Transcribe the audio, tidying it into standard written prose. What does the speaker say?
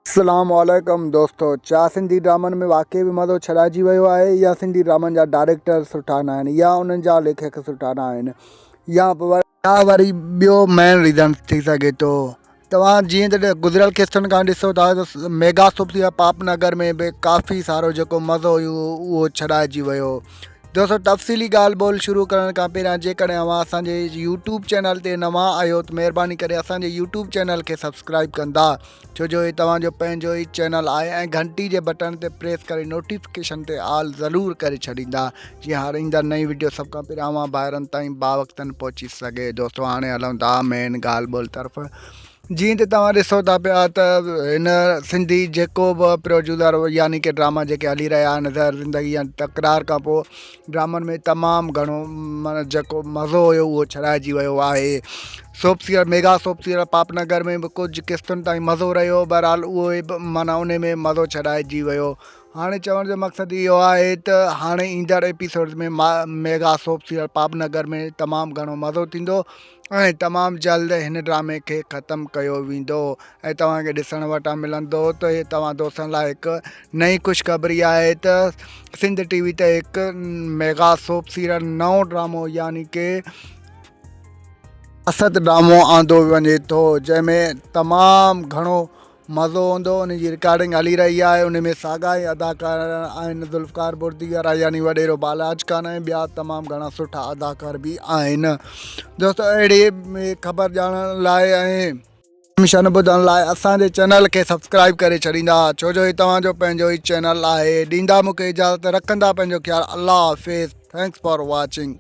اسلام عليڪم دوستو ڇا سنڌي ڊرامن ۾ واقعي به مزو ڇڏائجي ويو آهي يا سنڌي ڊرامن جا ڊائريڪٽر سٺا نه آهن يا انهن جا ليکڪ سٺا نه آهن يا يا وري ٻيو مين ريزن ٿي سگهي ٿو توهان جيئن ته گذريل قسطن کان ڏسو ٿا ته ميگا سوپ يا پاپ نگر ۾ به ڪافي سارو جيڪو مزو هيو اهو ڇڏائجي ويو دوستو تفصيلي ڳالهه ٻولهه شروع ڪرڻ کان پهريان جيڪڏهن اوهان اسان جي يوٽيوب چينل تي نوان آهيو ته مهرباني ڪري اسان جي يوٽيوب چينل کي سبسڪرائب ڪندا ڇو جو هي توهان جو پنهنجو ئي چينل آهي ۽ گهنٽي جي بٽڻ تي پريس ڪري نوٽيفڪيشن تي آل ضرور ڪري ڇڏيندا جيئن هر ايندڙ نئين وڊيو سڀ کان پهريان اوهان ڀائرن تائين باوقتن پهچي سگهي. دوستو هاڻي هلون ٿا مين ڳالهه ٻولهه طرف جيئن ته توهان ڏسو ٿا پيا ته هن سنڌي جيڪو به پروڊيوسر يعني ڪي ڊراما جيڪي هلي رهيا آهن زهر زندگي يا تڪرار کان پوء ڊرامن ۾ تمام گهڻو معنيٰ جيڪو مزو هيو اهو ڇڏائجي ويو آهي soap serial mega soap serial Paap Nagar ۾ به ڪجهه قسطن تائين مزو رهيو بهرحال اهو به معنيٰ ان ۾ مزو ڇڏائجي ويو هاڻي چوڻ جو مقصد اهو آهي ته هاڻي ايندڙ ايپيسوڊز ۾ ميگا سوپ سيريل پاپ نگر ۾ تمام گهڻو مزو ٿيندو ۽ تمام جلد هن ڊرامي کي ختم ڪيو ويندو ۽ توهان کي ڏسڻ وٽان ملندو ته هي توهان دوستن لاء هڪ نئين خوشخبري آهي ته سنڌ ٽي وي تي هڪ ميگا سوپ سيريل نئون ڊرامو يعني ڪي اسد ڊرامو آندو وڃي ٿو جنهن ۾ تمام گهڻو مزو هوندو ان جي رڪارڊنگ هلي رهي آهي ان ۾ ساڳا ئي اداڪار آهن ذوالفقار بردي وارا يعني وڏيرو بالاچ خان ۽ ٻيا تمام گهڻا سٺا اداڪار به آهن دوستو اهڙي خبر ڄاڻڻ لاء ۽ مشن ٻڌڻ لاء اسان جي چينل کي سبسڪرائب ڪري ڇڏيندا ڇو جو هي توهان جو پنهنجو ئي چينل آهي ڏيندا مونکي اجازت رکندا پنهنجو خيال الله حافظ thanks for watching.